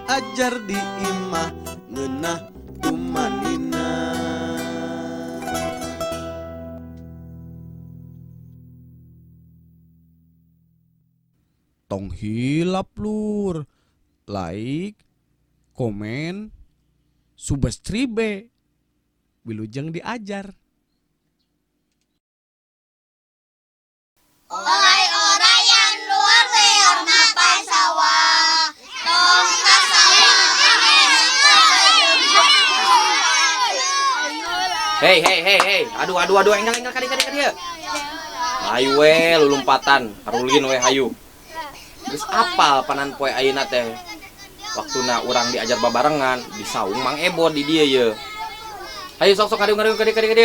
Ajar di imah ngeunah tumanina. Tong hilap lur, like, komen, subscribe, wilujeng diajar. Olay orayan luar liar napai sawah tong ka sawah. Hei hei hei hei, aduh aduh aduh, enggal enggal kadi kadi kadi. Hayu we lulumpatan, arulin we hayu. Geus apal panan poe ayeuna teh. Waktuna urang diajar babarengan di saung Mang Ebon di dieu ye. Hayu sok sok kadieu kadieu kadi kadi kadi.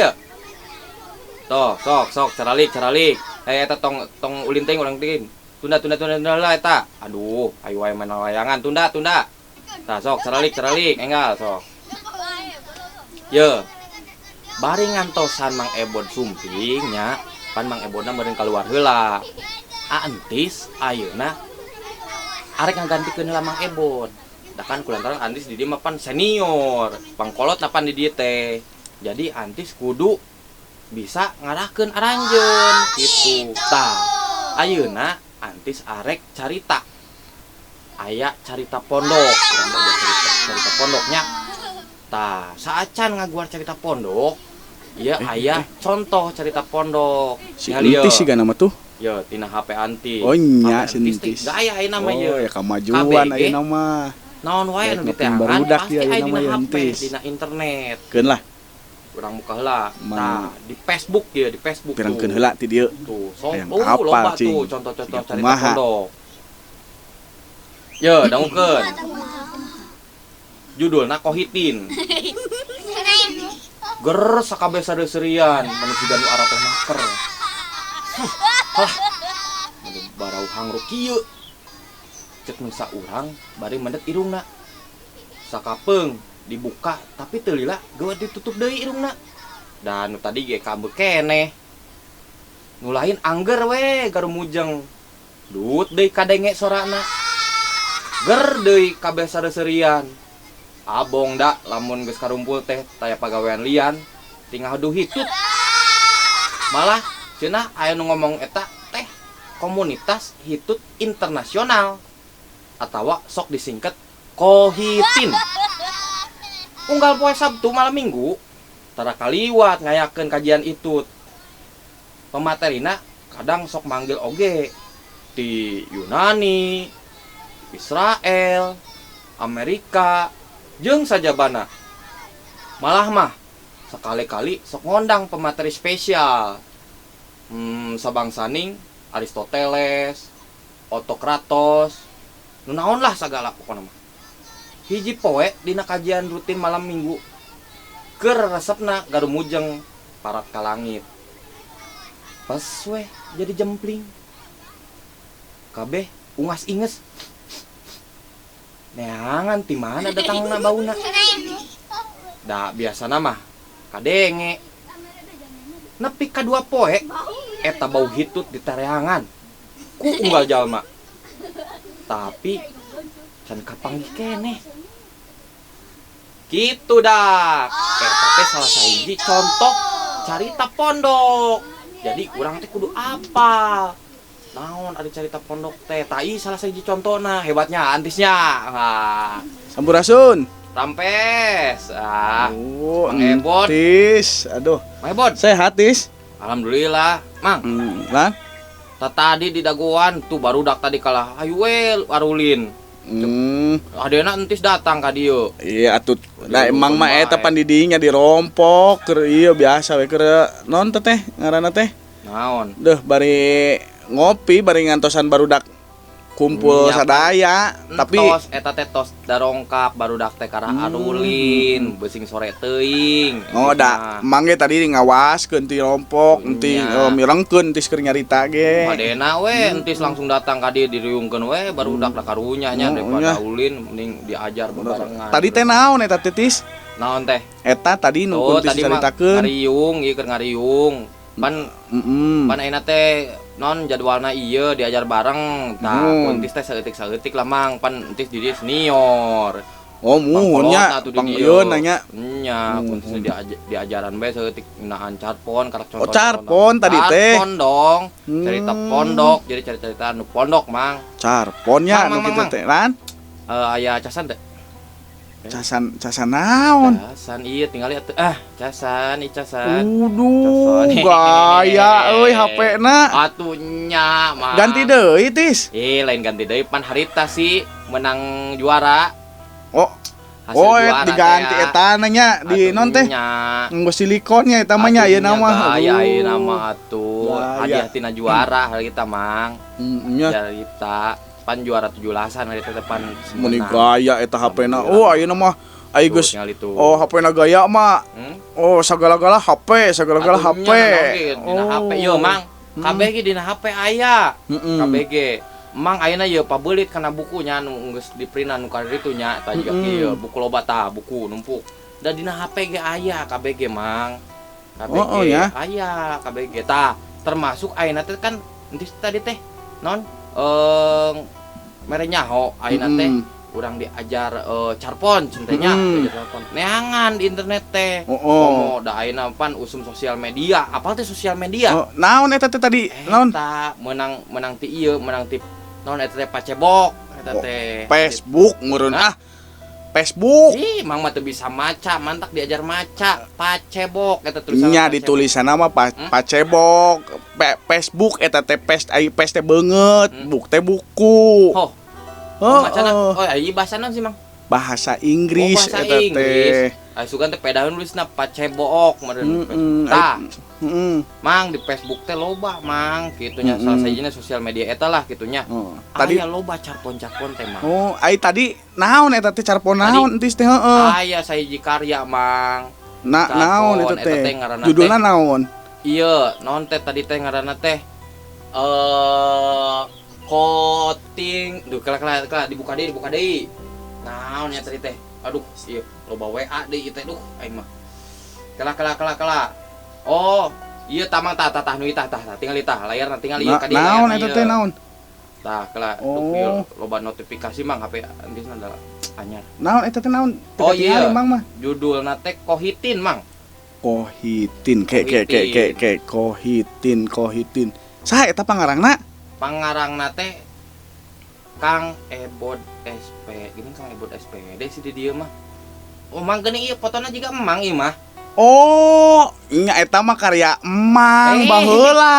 Toh, sok sok caralik caralik. Eh eta tong tong ulin teuing urang teuing. Tunda tunda tunda tunda lah eta. Aduh, hayu wae main layangan, tunda tunda. Tah sok caralik caralik enggal sok. Ye. Bari ngantosan Mang Ebon sumping nya, pan Mang Ebonna meureun kaluar heula. Antis ayeuna arek ngagantikeun heula Mang Ebon. Da kan kulantaran Antis di dieu mah pan senior, pangkolot pan di dieu teh. Jadi Antis kudu bisa ngarahkeun aranjeun gitu. Tah, ayeuna Antis arek carita. Aya carita pondok, urang belajar carita, carita pondoknya. Tah, saacan ngaguar carita pondok, ieu aya contoh carita pondok. Si Ningali Entis ye. sih nama tuh. Ye, tina HP Antis. Oh nya HP si Antis teh Entis. gaya ayeuna mah Oh ye. ya kamajuan KBG. ayeuna mah. Naon wae Daek anu ngepung diteangan barudak pasti ieu aya ayeuna dina mah ya HP, Entis. dina internet. Keun lah. Urang muka heula. Mang Tah, di Facebook ye, di Facebook tuh. Pirangkeun heula ti dieu. Tuh, sok Hayang oh, apal, loba cing. tuh contoh-contoh Siga carita kumaha. pondok. Ye, dangukeun. Judulna Kohitin. Ger sakabeh sareuserian manu siga nu arateh maker. Halah. Manu barau hangruk kieu. Cek nu saurang bari mendet irungna. Sakapeung dibuka tapi teu lila geuwat ditutup deui irungna. Da nu tadi ge kaambeu keneh. Nu lain angger we garumujeng. Dut deui kadenge sorana. Ger deui kabeh sareuserian. Abong da lamun geus karumpul teh taya pagawean lian tinggal duh hitut. Malah cenah aya nu ngomong eta teh komunitas hitut internasional atawa sok disingkat Kohitin. Unggal poe Sabtu malam Minggu tara kaliwat ngayakeun kajian itut. Pematerina kadang sok manggil oge di Yunani, Israel, Amerika, jeung sajabana. Malah mah sekali-kali sok ngondang pemateri spesial. Sabangsaning Aristoteles, Otokratos, nu naon lah sagala pokona mah. Hiji poe dina kajian rutin malam Minggu keur resepna garumujeng parat ka langit. Pas weh jadi jempling. Kabeh ungas inges. Neangan ti mana datangna bauna. Da biasana mah kadenge. Nepi ka dua poe eta bau hitut ditareangan ku unggal jalma. Tapi can kapanggih keneh. Gitu dah. Eta teh salah sahiji contoh carita pondok. Jadi urang teh kudu apal. Naon ari carita pondok teh? Tai salah sahiji contohna, hebatnya antisnya. Nah. Sampurasun. Rampes. Ah. Oh, Mang Ebon. Entis. Aduh. Mang Ebon. Sehat, Tis? Alhamdulillah, Mang. Lah. Tadi di dagoan tuh barudak tadi kalah. Ayo we arulin. Adena entis datang ka dieu. Iya atuh. Nah, emang mah eta pan di dinya dirompok keur ieu biasa we keur non teh ngaranna teh. Naon? Deuh bari ngopi bari ngantosan barudak kumpul Nya, sadaya tapi entos eta teh tos darongkap barudak teh karah arulin besing sore teuing. Oh, da emang ge tadi ngawaskeun ti rompok, enti mirengkeun tis keur nyarita ge. Adena we entis langsung datang ka dieu diriungkeun we barudak da karunya nya daripada ulin mending diajar bebarengan. Tadi teh naon eta teh Tis? Naon teh? Eta tadi nu Oh, kun tis tadi mah caritakeun. ngariung, ieu keur ngariung. Pan pan ayeuna teh Non jadwalna ieu diajar bareng. Tah, ku Entis teh saeutik-saeutik lah, Mang, pan Entis di dieu senior. Oh, muhun nya, Pangkolot atuh di pang dieu. ieu nanya. Nya, ku Entis diajaran bae saeutik ngeunaan carpon karak contoh. Oh, carpon tadi teh. Carpon dong. Cerita pondok, jadi cerita-cerita anu pondok, Mang. Carponnya Mang, nu Mang, kitu Mang. teh lan. Eh, aya casan teh? Casan casan naon? Casan iya tinggal lihat tuh. Ah, casan, ih casan. Uduh, Casan. gaya euy HP-na. Atuh nya, Mang. Ganti deui, Tis. Eh, lain ganti deui pan harita sih menang juara. Oh, Hasil oh juara diganti teh ya. eta nya di Atuh non teh. nya. Nganggo silikonnya eta mah nya Atuh ayeuna nya mah. gaya Aduh. ayeuna mah atuh. Gaya. Hadiah tina juara harita, Mang. Nya. Harita pan juara 17-an harita teh pan Meni menang. gaya eta HP-na. Oh, ayeuna mah ai Tuh, geus tinggal itu. oh HP-na gaya mah. Hmm? Oh, sagala-gala HP, sagala-gala Atuh HP. nya naon ge, dina HP ieu, Mang. Kabeh ge dina HP aya. Heeh. KBG. Mang ayeuna ieu pabelit kana bukunya nu geus diprintan nu kaditu nya tah jiga kieu buku loba tah buku numpuk. Da dina HP ge aya KBG, Mang. KBG Oh, oh, ya. aya KBG tah termasuk ayeuna teh kan entis tadi teh non mere nyaho ayeuna teh urang diajar carpon centenya diajar carpon neangan di internet teh. Oh, oh. Komo da ayeuna pan usum sosial media, apal teh sosial media? Oh, naon eta teh tadi? Naon? Eta menang menang ti ieu, menang ti naon eta teh pacebok eta Oh, teh. Facebook meureun Hah? ah. Facebook. Ih, Mang mah teu bisa maca, mantak diajar maca, pacebok eta tulisan. Nya ditulisan mah pacebok, Facebook eta teh pes ai pes teh beungeut, buk teh buku. Oh, Oh, macana. oh. Oh, ieu bahasa naon sih, Mang? Bahasa Inggris Oh, bahasa eta teh. Inggris. Ai sugan teh pedahan nulisna pacebok meureun. Tah, Mang di Facebook teh loba, Mang, kitu nya salah sajina sosial media eta lah kitu nya. Oh, tadi Aya loba carpon-carpon teh, Mang. oh, ai tadi naon eta teh carpon Tadi- naon entis teh heeh. Aya sahiji karya, Mang. Na carpon, naon eta eta teh? teh ngaranna Judulna teh. naon? Iya, non teh tadi teh ngaranna teh coating. Duh, kela kela kela dibuka deui, dibuka deui. Naon nya tadi teh? Aduh, iya loba WA deui ieu teh duh aing mah. Kela kela kela kela. Oh, iya tamang tah tah tah nu tah tah tah tinggal tah layarna tinggal ieu ka dieu Naon layarna eta ieu. teh naon? Tah, kela duh Oh. ieu loba notifikasi Mang HP entisna da anyar. Naon eta teh naon? Teu Oh, katingali, iya. Mang mah. Judulna teh Kohitin, Mang. Kohitin ke ke ke ke ke kohitin kohitin. Saha eta pangarangna? Pangarangna teh Kang Ebod SP. Gini Kang Ebod SPD sih di dieu mah. Oh, Mang geuning ieu fotona juga emang ieu mah. Oh, nya eta mah karya emang Eh. baheula.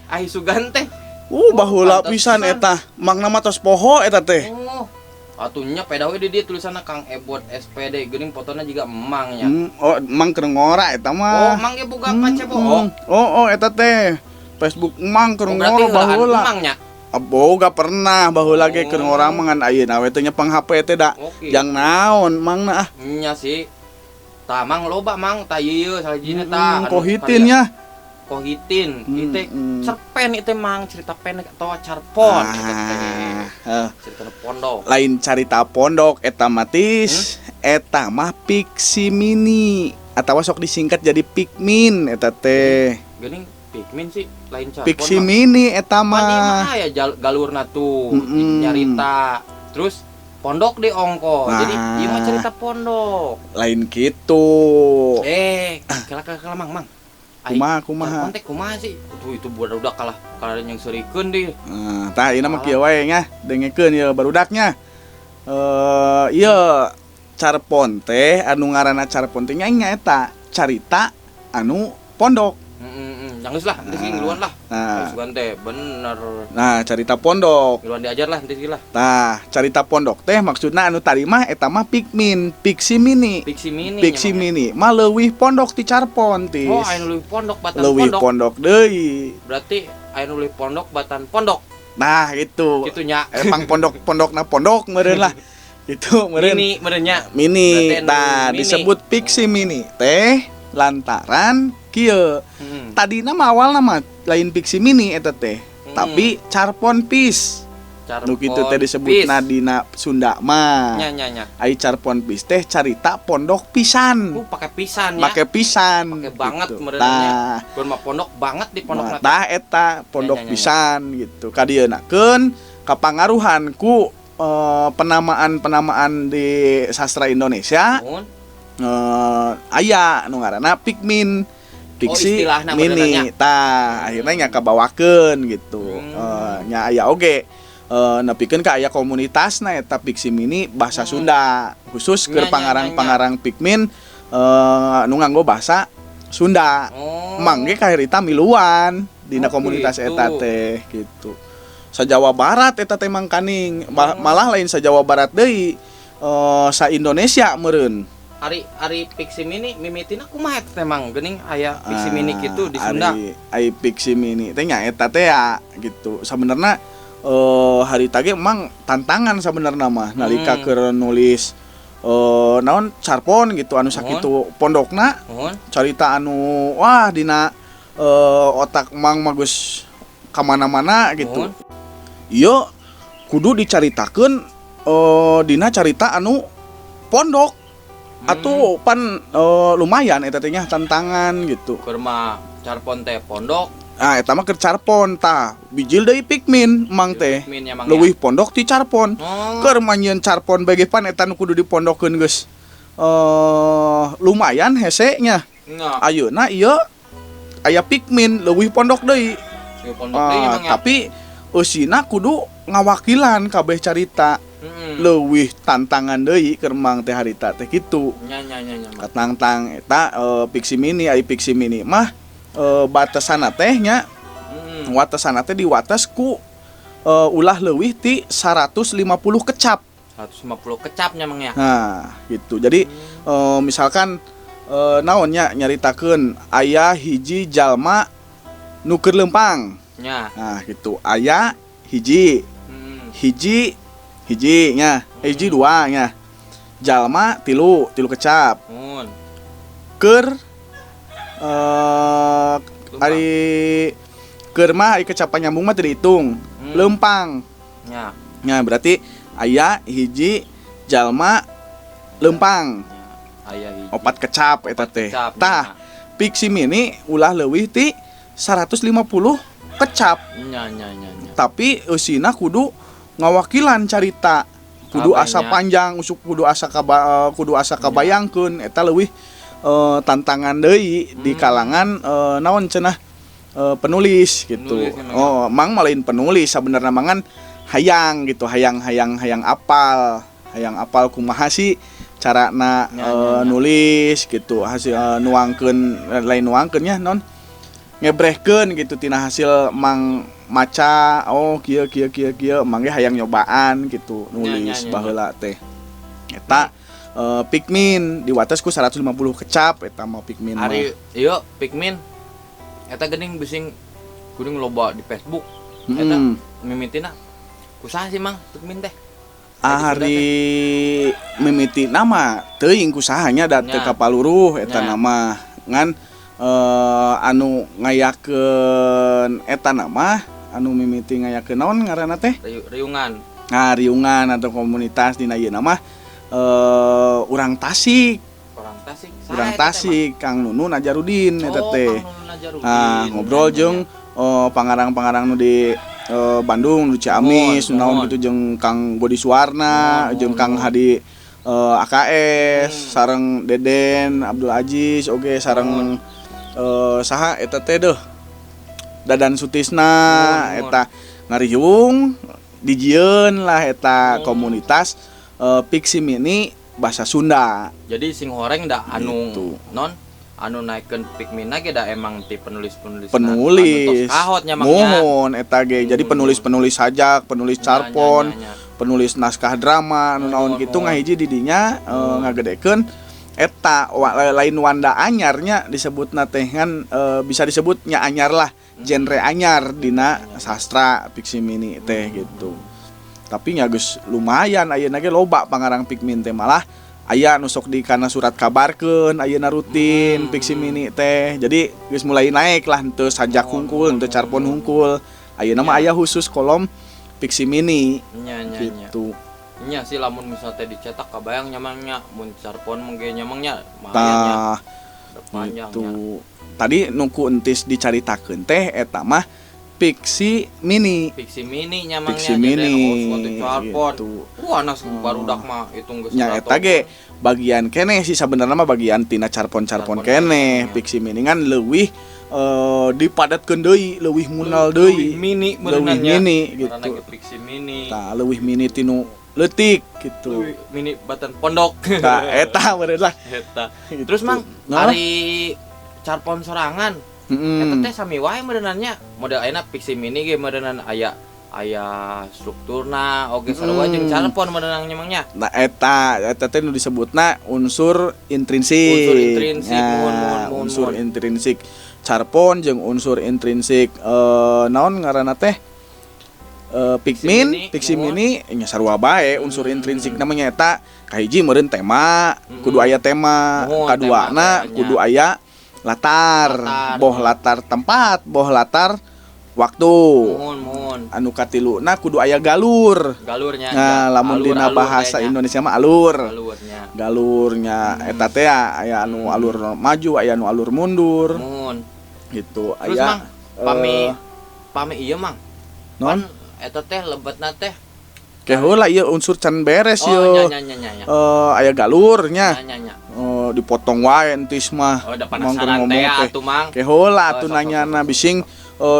Ai sugan teh. Oh, Baheula pantes pisan pisan. eta. Mangna mah tos poho eta teh. Oh. Atunya peda we di dieu tulisanna Kang Ebod SPD geuning fotona juga emang nya. Oh, emang keur ngora eta Oh, mah. Mang ge boga pacebook. Oh, oh eta teh. Facebook emang keur Oh, berarti ngora heulaan baheula. emang nya. Boga pernah baheula ge keur Oh. ngora mah ngan ayeuna we teh nyepeng HP teh da. Oke. Jang naon mangna ah. Nya sih. Tah Mang loba Mang tah ieu salajina tah. Anu Kohitin karya nya. Kohitin. Ieu teh cerpen ieu teh Mang, cerita pendek atau carpon eta teh. Ah, Cerita pondok. Lain carita pondok eta matis, eta mah fiksi mini atau sok disingkat jadi pikmin eta teh. Geuning Pikmin sih lain carpon. Fiksi mini eta Pan ieu mah. mah aya galurna tuh nyarita. Terus pondok di ongko. Jadi Nah. ieu mah cerita pondok. Lain gitu. Kela kela kela Mang, Mang. Ai, Kumaha kumaha. carpon teh kumaha sih? Tuh itu budak kalah kalah yang serikeun deh. Nah, tah ieu mah kieu wae nya, dengekeun ieu barudaknya. Ieu carpon teh anu ngaranna carpon teh nya eta carita anu pondok. Heeh, geus lah, entis ge ngiluan lah. Nah, Sugan teh bener. nah carita pondok. Ngiluan diajar lah entis ge lah. Tah, carita pondok teh maksudna anu tadi mah eta mah pikmin, piksi mini. Piksi mini. Piksi nya, Mang, ya. mini mah leuwih pondok ti carpon tis. Oh, aya nu leuwih pondok batan Leuwih pondok. pondok deui. Berarti aya nu leuwih pondok batan pondok. Nah, gitu. Kitu nya. Emang pondok-pondokna pondok meureun lah. Itu meureun. Mini meureun nya. Mini. Berarti anu Tah, mini. disebut piksi mini teh lantaran kieu. Heeh. Tadina mah awalna mah lain piksi mini eta teh, tapi carpon pis. Nu kitu teh disebutna dina Sunda mah. Nya nya nya. Ai carpon pis teh carita pondok pisan. Pake pisan ya. Make pisan. Pake banget gitu. meureun nya. Tah. Mun mah pondok banget di pondok Nah, tah eta pondok Nya, nya, nya. pisan gitu. Kadieunakeun kapangaruhan ku penamaan-penamaan di sastra Indonesia. Mun. Aya nu ngaranna Pikmin. Fiksi istilahna mini benerannya. Tah, akhirnya nya kabawakeun gitu. Nya aya oge nepikeun ka aya komunitasna eta fiksi mini bahasa Sunda khusus keur Nya, nya, nya, pangarang-pangarang Pikmin nu nganggo bahasa Sunda. Mang ge kaharita miluan dina komunitas gitu. Eta teh gitu. Sa Jawa Barat eta teh mangkaning. Malah lain sa Jawa Barat deui, sa Indonesia meureun. Ari ari fiksi mini mimitina kumaha eta teh, Mang? Geuning aya fiksi mini kitu di Sunda. Ari ai fiksi mini teh nya eta teh ya gitu. Sabenerna harita ge emang tantangan sabenerna mah nalika keur nulis naon carpon gitu anu sakitu pondokna, carita anu wah dina otak mang mah geus kamana-mana gitu. Ieu kudu dicaritakeun dina carita anu pondok. Atuh pan lumayan eta teh nya tantangan gitu. Keur mah carpon teh pondok. Ah, eta mah keur carpon tah. Bijil deui Pikmin mang teh. Pikmin nya, Mang, ya. Leuwih pondok ti carpon. Oh. Keur manyieun carpon bae ge pan eta nu kudu dipondokkeun geus lumayan hese nya. Nya. Ayeuna ieu aya Pikmin leuwih pondok deui. Leuwih pondok deui, Ah, Mang, ya. tapi eusina kudu ngawakilan kabeh carita. Leuwih tantangan deui keur mang teh harita teh kitu. Nya nya nya nya. Mang. Katangtang eta fiksi mini, ai fiksi mini mah batasanna teh nya, watesanna teh diwates ku ulah leuwih ti 150 kecap. 150 kecap nya, Mang, ya. Nah, gitu. Jadi misalkan naon nya nyaritakeun aya hiji jalma nu keur leumpang. Nya. Nah, gitu. Aya hiji, hiji hiji nya, hiji dua nya. Jalma tilu, tilu kecap. Mun. Keur Leumpang. Ari keur mah ari kecapan nyambung mah teu dihitung. Leumpang. Nya. Nya berarti aya hiji jalma leumpang. Nya. Aya hiji. Opat kecap eta teh. Kecap, Tah, nya. fiksi mini ulah leuwih ti 150 kecap. Nya nya nya nya. Tapi eusina kudu ngawakilan carita. Kudu Kabehnya. asa panjang, usuk kudu asa kudu asa kabayangkeun eta leuwih tantangan deui di kalangan naon cenah penulis gitu. Penulis emang ya. Oh, mang mah lain penulis sabenerna mangan hayang gitu, hayang hayang hayang apal, hayang apal kumaha sih carana Nya, nya, nya. nulis gitu, hasil nuangkeun, lain nuangkeun nya non ngebrehkeun gitu tina hasil mang maca, oh kieu kieu kieu kieu, mang ge hayang nyobaan gitu nulis Nya, nya, nya, baheula teh eta Pikmin diwates ku 150 kecap eta mah Pikmin mah. Ari ieu Pikmin eta geuning bising kuning loba di Facebook. Eta mimitina kusaha sih, Mang, Pikmin teh? Ari mimiti nama teuing kusahanya da teu Nya. kapaluruh eta Nya. nama ngan anu ngayakeun eta nama anu mimiti ngayakeun naon ngaranna teh? Riungan. Nah, riungan atau komunitas dina ieu nama urang Tasik. Orang Tasik. Saha Urang eta teh, Tasik, Kang Nunu Najarudin Mang? eta Oh, teh. Kang Nunu Najarudin. Nah, ngobrol Nya, nya, jeung nya. pangarang-pangarang nu di Bandung, nu Ciamis, Mohon, nu naon mohon. gitu jeung Kang Godi Suwarna, Mohon, jeung Kang mohon. Hadi AKS, sareng Deden Abdul Aziz, oge sareng saha eta teh deuh. Dadan Sutisna Mohon, mohon. eta ngariung dijieun lah eta komunitas fiksi mini bahasa Sunda. Jadi sing horeng da anu Gitu. non anu naikeun Pikmin ge da emang ti penulis-penulis Penulis. Anu tos kahot nya, Mang, nya. Mohon eta ge. Jadi Mohon. penulis-penulis sajak, penulis Nya, carpon, nya, nya, nya. penulis naskah drama anu naon Mohon, kitu mohon. ngahiji di dinya ngagedekeun eta lain wanda anyarnya disebutna teh kan bisa disebut nya anyar lah, genre anyar dina sastra fiksi mini teh gitu. Tapi nya geus lumayan ayeuna ge loba pangarang Pikmin teh, malah aya nu sok di kana surat kabarkeun ayeuna rutin fiksi mini teh. Jadi geus mulai naik lah, henteu sajak Mohon, hungkul, henteu mohon, carpon mohon. hungkul. Ayeuna mah Ya. aya khusus kolom Fiksi mini Nya nya nya. gitu. Nya sih, lamun misalnya teh dicetak kabayang nya, Mang, nya, mun carpon mah ge nya, Mang, nya, lumayan nya. Tah. Panjang Gitu. nya. Tadi nu ku entis dicaritakeun teh eta mah fiksi mini. Fiksi mini nya, Mang, Fiksi nya. mini Jadi carpon. gitu. Wah, nas barudak mah itu geus Nya eta ge bagian keneh sih sabenerna mah, bagian tina carpon-carpon Carpon keneh. nya. Fiksi mini kan leuwih dipadatkeun deui, leuwih munal deui. Leuwih mini leuwih meureunan nya. mini Karena gitu. ge fiksi mini. Tah, leuwih mini tinu leutik gitu. Leuwih mini batan pondok. Tah, eta meureun lah. Eta. Gitu. Terus, Mang, Nah? ari carpon sorangan eta teh sami wae meureunan nya. Model ayeuna fiksi mini ge meureunan aya aya strukturna oge sarua jeung carpon meureunan nya, Mang, nya. Nah, eta eta teh nu disebutna unsur intrinsik. Unsur intrinsik, Nah, muhun, muhun, muhun, unsur muhun. intrinsik carpon jeung unsur intrinsik naon ngaranna teh? Pikmin, mini, fiksi muhun. mini nya sarua bae unsur intrinsik namanya eta kahiji meureun tema, kudu aya tema, Muhun, kaduana tema teh nya. kudu aya latar, Latar. boh latar tempat, boh latar waktu. Muhun, muhun. Anu katiluna kudu aya galur. Galurnya. Nah, ya. lamun Alur, dina alur bahasa teh nya. Indonesia mah alur. Alurnya. Galurnya eta teh ya, aya anu alur maju, aya anu alur mundur Muhun. gitu. Terus, Aya Mang, pami pami ieu, Mang. non Pan eta teh lebetna teh. ke heula ieu unsur can beres Oh, ieu. nya nya nya nya nya. Aya galurnya. Nya nya nya. Dipotong wae entis mah. Oh, udah Mang keur penasaran ngomong teh teh. atuh, Mang. Ke heula Oh, atuh sok, nanyana sok, sok, bising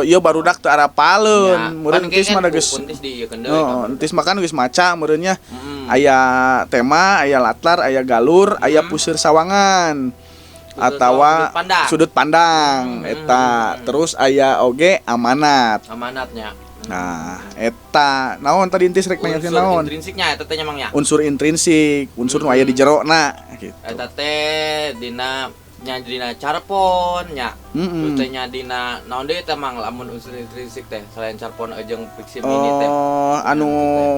ieu barudak teu arapaleun. Nya, Meureun pan entis ge mah kan da geus ku entis diieukeun deui Heeh, kan. entis mah kan geus maca meureun nya. Aya tema, aya latar, aya galur, aya puseur sawangan Puseur atawa sudut pandang. sudut pandang eta. Terus aya oge amanat. Amanatnya. Nah, eta naon tadi entis rek nanyakeun Unsur naon? intrinsiknya eta teh nya, Mang, nya. Unsur intrinsik, unsur nu aya di jerona gitu. Eta teh dina nya dina carpon nya. Terus teh nya dina naon deui teh, Mang, lamun unsur intrinsik teh selain carpon jeung fiksi mini teh? Oh, anu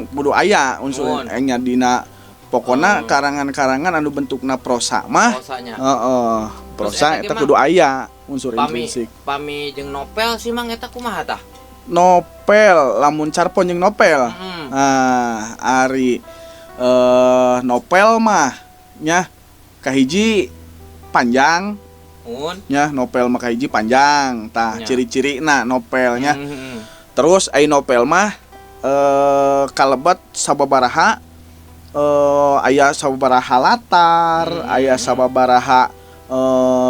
kudu aya unsur Muhun. nya dina pokona Oh. karangan-karangan anu bentukna prosa mah. Prosanya. Heeh, prosa Terus eta eta ge, kudu aya unsur Pami intrinsik. pami jeung novel sih, Mang, eta kumaha tah? Novel, lamun carpon jeung novel. Nah, ari novel mah nya kahiji panjang Mun. nya, novel mah kahiji panjang. Tah, Nya. ciri-cirina novelnya. Terus ai novel mah kalebet sababaraha aya sababaraha latar, aya sababaraha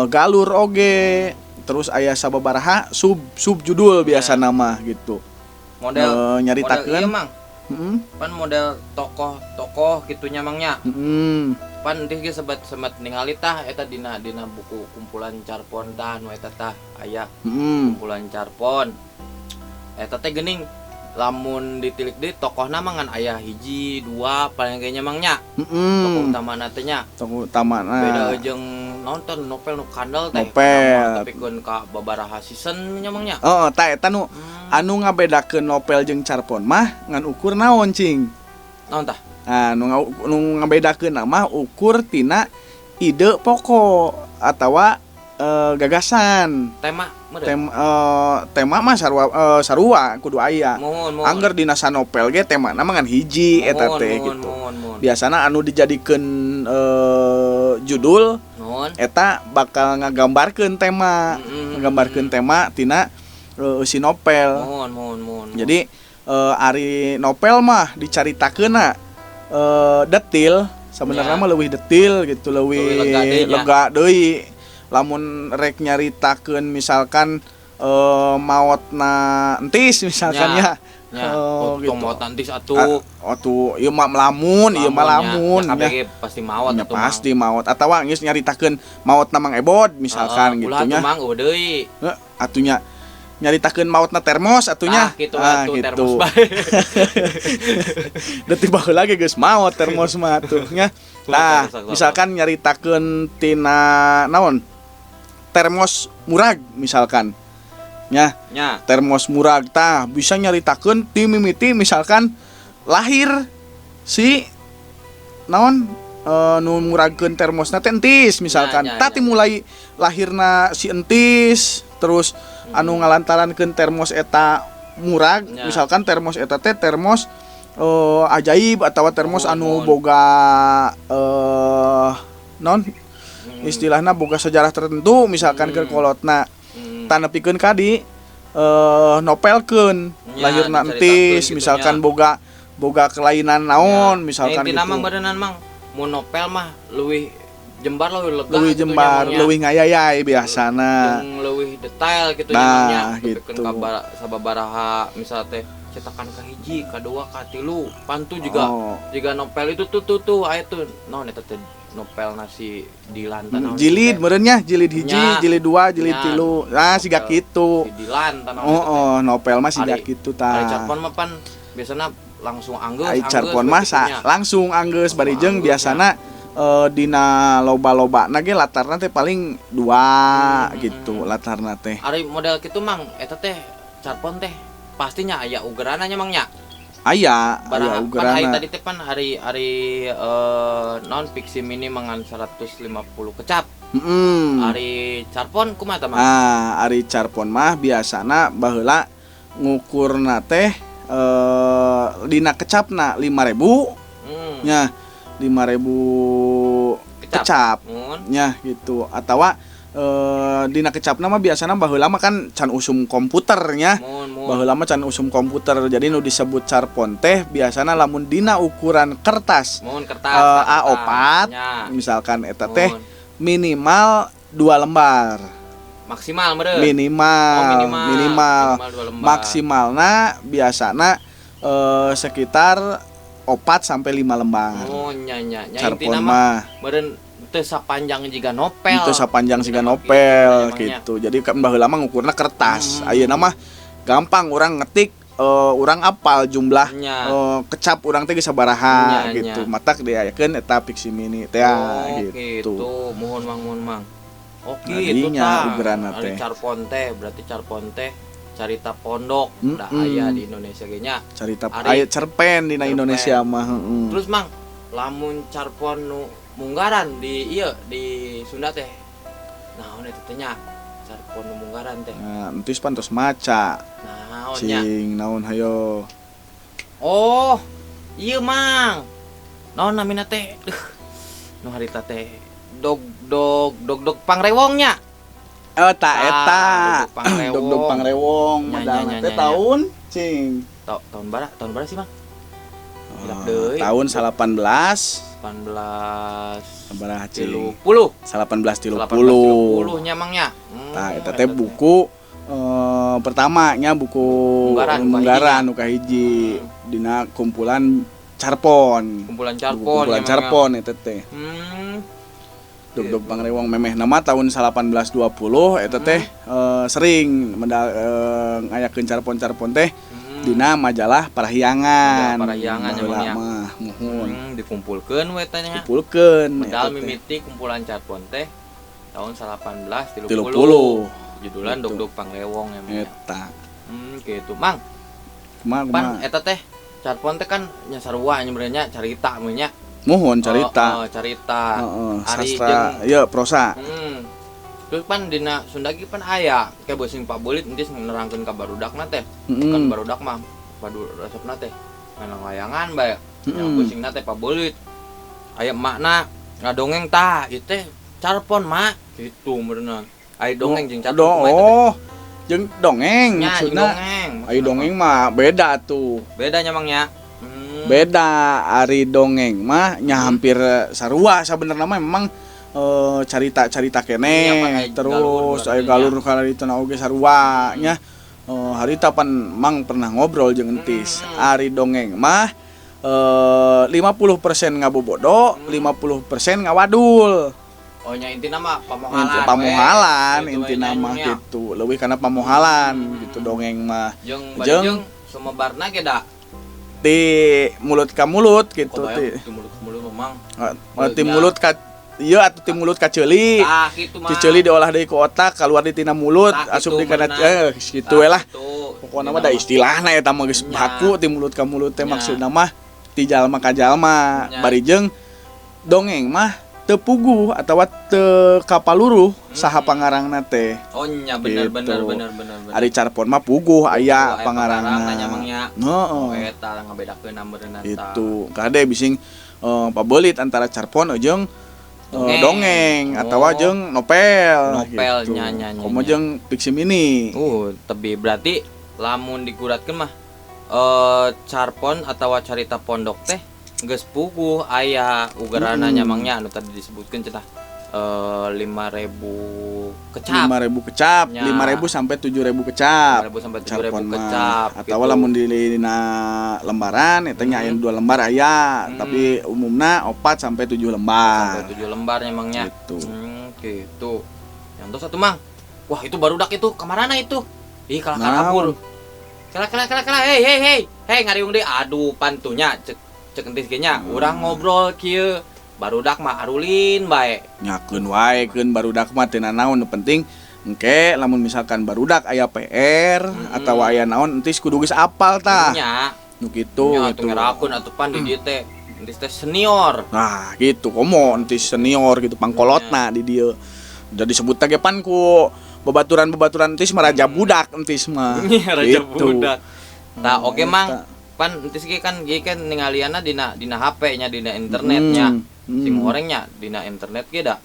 galur oge. Terus aya sababaraha sub sub judul biasa nama gitu. Model Eh, nyaritakeun. model ieu, Mang. Heeh. Pan model tokoh-tokoh kitu nya, Mang, nya. Heeh. Pan entis ge sebat sebat ningali tah eta dina dina buku kumpulan carpon tah nu eta tah aya kumpulan carpon. Eta teh geuning lamun ditilik deui tokohna mah ngan aya hiji, dua paling ge nya, Mang, nya. Tokoh utamana teh nya. Tokoh utamana. Beda jeung nonton novel nu kandel teh. Novel. Tapi keun ka babaraha season nya, Mang, nya. Oh, tah eta nu anu ngabedakeun novel jeung carpon mah ngan ukur naon, cing? Naon tah? Nah, nu ngabedakeun mah ukur tina ide pokok atawa gagasan. Tema meureun. Tema mah sarua, sarua kudu aya. Muhun, muhun. Angger dina sanovel ge temana mah ngan hiji eta Muhun, teh muhun, gitu. Muhun, muhun. Biasana anu dijadikeun judul Muhun. eta bakal ngagambarkeun tema, ngagambarkeun tema tina si novel. Muhun, muhun, muhun. Jadi ari novel mah dicaritakeunna detil sebenarnya Ya. mah leuwih detil gitu, leuwih Leuwih lega deui nya. lega deui. Lamun rek nyaritakeun misalkan maotna entis misalkan Ya. ya. Ya, Oh, oh, gitu. maot entis atuh. Ah, atuh ieu mah melamun, ieu mah lamun Ya, ya. KBG pasti maot Ya, atuh, pasti maot atawa geus nyaritakeun maotna Mang Ebod misalkan Mang. gitu Ulah nya. atuh, Mang, eueuh deui. Heh, atunya nyaritakeun maotna termos atunya. Ah, gitu atuh termos bae. Detik baheula ge geus maot termos mah atuh nya. Nah, Sok, sok, sok. misalkan nyaritakeun tina naon? Termos murag misalkan. Nya, Nya. termos murag tah bisa nyaritakeun ti mimiti misalkan lahir si naon nu muragkeun termosna teh entis misalkan. Nya, nya, Tah ti nya. mulai lahirna si entis terus anu ngalantarankeun termos eta murag, misalkan termos eta teh termos ajaib atau termos Mohon, anu mohon. boga non istilahna boga sejarah tertentu misalkan keur kolotna tah nepikeun ka di nopelkeun Nya, lahirna dicaritakeun entis gitu misalkan nya. boga boga kelainan naon misalkan Nah, intina gitu. mah berenang, Mang, mun novel mah leuwih jembar, leuwih lega Leuwih gitu nya, jembar, Mang, nya. leuwih ngayayai biasana. Jeung leuwih detail gitu nya, Nah, Mang, nya. Nepikeun gitu. ka sababaraha misal teh cetakan kahiji, kadua, katilu, pantu juga Oh. juga novel itu tuh tuh tuh aya tuh naon eta teh, novel nasi Dilan tah naon Jilid eta teh. meureun nya, jilid hiji, Nya. jilid dua, jilid Nya. tilu. Nah, siga Novel kitu. si Dilan tah naon Oh, eta teh. oh, novel mah siga Ari- kitu Ari tah. carpon mah pan biasana langsung anggeus. Ari Anggeus carpon we mah kitu nya. langsung anggeus bari Langsung jeung anggeus, biasana dina loba-lobana ge latarna teh paling dua gitu latarna teh. Ari model kitu, Mang, eta teh carpon teh pastinya aya ugeranna nya, Mang, nya. Aya, aya Barang pan hari ugeranna. tadi teh pan hari hari non fiksi mini mangan 150 kecap. Ari carpon kumaha tah, Mang? Ah, ari carpon mah biasana baheula ngukurna teh dina kecapna 5000 nya, 5000 Kecap. kecap Mun. nya gitu, atawa dina kecapna mah biasana baheula mah kan can usum komputer nya. Mun mun. Baheula mah can usum komputer, jadi nu disebut carpon teh biasana lamun dina ukuran kertas Mun kertas. Kertas. A4 Nya. misalkan eta teh Mun. minimal dua lembar. Maksimal meureun. Minimal. Oh, minimal. Minimal. Minimal dua lembar. Maksimalna biasana sekitar 4 sampai 5 lembar. Oh, nya nya nya, Carpon intina mah mah meureun teu sapanjang jiga novel. itu sapanjang siga Intina mah novel gitu, emangnya. gitu. Jadi kan baheula mah ngukurna kertas. Ayeuna mah gampang orang ngetik, urang apal jumlah Nya. kecap urang teh geus sabaraha Nya, gitu. nya. Matak diayakeun eta fiksi mini teh Oh, gitu. gitu. Mohon, Mang, mohon, Mang. Oke, Nah, itu dinya tah. ugeranna Ari teh. carpon teh berarti carpon teh carita pondok dah aya di Indonesia ge nya. Carita Ari- aya cerpen dina Cerpen. Indonesia mah, heeh. Terus, Mang, lamun carpon nu munggaran di ieu di Sunda teh. Naon eta teh nya? Carpon nu munggaran teh. Nah, entis pan tos maca. Naon nya? Cing naon hayo. Oh, iya, Mang. Naon namina teh? Duh. Nu harita teh dog dog dog dog pangrewongnya. Oh, ta Ah, eta. Dog-dog Pangrewong. Dog-dog Pangrewong Nya, nya, medalna nya, teh nya, nya. tahun cing. Tahun bara, tahun bara sih, Mang? Hilap Oh, deui. tahun 18 18 sabaraha cing? 30. 1830. 1830 nya, Mang, nya. Tah eta teh buku pertamanya buku Munggaran, nu Munggaran nu kahiji dina kumpulan carpon. Kumpulan Buku carpon kumpulan nya, Mang, nya. carpon eta teh. Dog-dog Pangrewong memeh nama tahun 1820 eta teh sering medal ngayakeun carpon-carpon teh dina majalah Parahyangan. Majalah Parahyangan, Baheula emang nya. mah muhun. Dikumpulkeun we teh nya. Kumpulkeun Medal eta teh. mimiti kumpulan carpon teh tahun 1830. 30. Judulan Gitu. Dog-dog Pangrewong emang nya. Eta. Gitu, Mang. Kumaha Pan kumaha? eta teh carpon teh kan nya sarua nya meureun nya, carita meureun nya. Muhun carita. Oh, oh, carita. Heeh, Ari sastra jeung- ieu prosa. Terus pan dina Sunda ge pan aya kayak beuseung pabelit entis nerangkeun ka barudakna teh. Heeh. Kan barudak mah padu resepna teh main layangan bae. Yang pusingna teh pabelit. Aya emakna ngadongeng tah, ieu teh carpon, Mak. Gitu meureunna. Aya dongeng jeung carpon kumaha eta teh? Oh, jeung dongeng Nya, jeung maksudna. dongeng. Ari dongeng mah beda tuh. Beda nya, Mang, nya. Beda ari dongeng mah nya hampir sarua sabenerna mah, memang carita-carita Iya, pan, keneh aya terus galur aya galur kana ditu na oge sarua nya. Harita pan Mang pernah ngobrol jeung entis. Ari dongeng mah 50% ngabobodo, 50% ngawadul. Oh nya, intina mah pamohalan. Inti pamohalan we. Gitu intina we mah nya. gitu. Leuwih kana pamohalan gitu dongeng mah. Jeung Jeung- jeung sumebarna ge da. Ti mulut ka mulut gitu Kebayang ti. ti mulut ke mulut memang. Ti mulut ka ieu atuh ti mulut ka ceuli. Tah kitu mah. Ti ceuli diolah deui ku otak keluar di tina mulut Tah, asup kitu di kana meunang. gitu we lah. Tah, kitu. Pokokna mah da istilahna eta mah geus Nya. baku ti mulut ka mulut teh Nya. maksudna mah ti jalma ka jalma. Nya. Bari jeung dongeng mah Teu puguh atawa teu kapaluruh saha pangarangna teh. Oh nya, bener. Gitu. Bener bener bener bener. Ari carpon mah puguh aya aya pangarangna. Pangarangna nya, Mang, nya. Heeh. Oh, eta ngabedakeun meureunna tah. Itu kade bising pabelit antara carpon jeung Dongeng. dongeng atawa jeung novel Novel, gitu. nya, nya, nya, Komo nya. jeung fiksi mini. Tebi berarti lamun dikuratkeun mah carpon atau carita pondok teh geus puguh aya ugerana nya, Mang, nya, anu tadi disebutkeun cenah 5000 kecap. 5000 kecap, Nya. 5000 sampai 7000 kecap. 5000 sampai 7000 Carpon mah. kecap Atawa gitu. lamun di dina lembaran eta nya aya dua lembar aya, tapi umumna 4 sampai 7 lembar. Sampai 7 lembar nya, Mang, nya. Gitu. Gitu. Yang satu, Mang. Wah, itu barudak itu kamarana itu? Ih, kalah Naon? kabur. Kalah kalah kalah kalah. Hei hei hei. Hei, ngariung deui. Aduh, pantunya cek cek entis ge nya. Urang ngobrol kieu. Barudak mah arulin bae. Nyakeun wae keun barudak mah teu nanaon, nu penting engke lamun misalkan barudak aya PR atawa aya naon, entis kudu geus apal tah. Nya. Nu kitu Nya gitu. atuh ngerakeun atuh pan di dieu teh. Entis teh senior. Nah, gitu komo entis senior gitu pangkolotna di dieu. Udah disebut ge pan ku babaturan-babaturan entis mah raja budak entis mah. Iya, raja Gitu. budak. Tah, oke, Mang. Eta. Pan entis ge kan ge kan ningalianna dina dina HP nya, dina internetnya. Sing horengnya dina internet ge da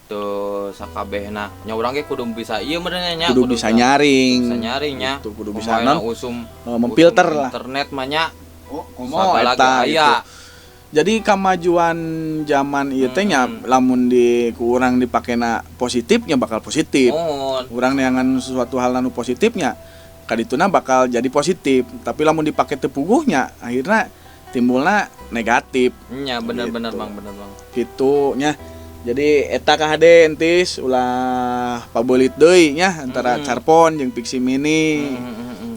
teu sakabehna nya, urang ge kudu bisa ieu meureun nya. Kudu bisa nyaring. Bisa nyaring nya. Gitu, kudu bisa Kumaha non usum memfilter usum lah. internet mah nya. Oh, komo sagala ge eta aya. gitu. Jadi kemajuan zaman ieu teh nya lamun di ku urang dipakena positifnya bakal positif. Oh, Urang neangan sesuatu hal anu positifnya kadituna bakal jadi positif, tapi lamun dipake teu puguhnya akhirnya timbulna negatif. Nya bener bener Gitu. Bang, bener, Bang. Gitu nya. Jadi eta kahade entis ulah pabelit deui nya antara carpon jeung fiksi mini.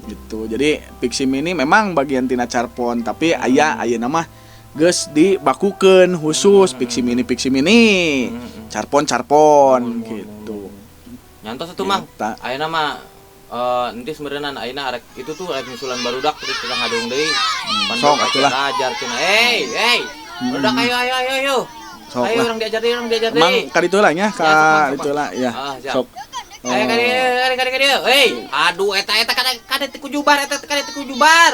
Gitu. Jadi fiksi mini memang bagian tina carpon, tapi aya ayeuna mah geus dibakukeun khusus fiksi mini fiksi mini, carpon carpon gitu. Nyantos atuh, Mang. Eta. Ayeuna mah entis meureunan ayeuna arek itu tuh arek nyusulan barudak terus kita ngadung deui. Pan Sok barudak atuh lah. ajar cenah. Hey, hey. Barudak ayo ayo ayo ayo. Sok Ayo lah. urang diajar deui, urang diajar Emang deui. kaditu lah nya ka Ya, sok, Mang, sok, ditu lah ya. Ah, siap. Sok. Ayo kali kali kali kali. Hei, aduh eta eta kade kade teu kujubar eta kade teu kujubar.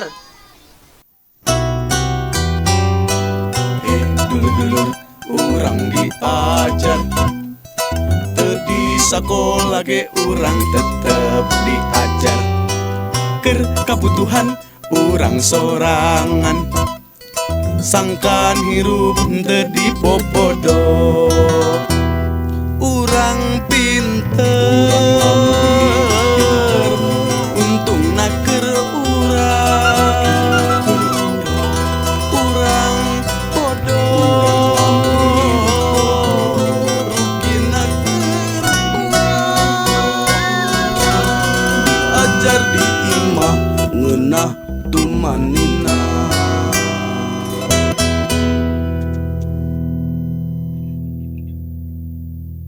Eh, dulur-dulur urang diajar. Teu di sakola ge urang tetep diajar. Keur kabutuhan urang sorangan, sangkan hirup teu dipopodo. Urang pinter.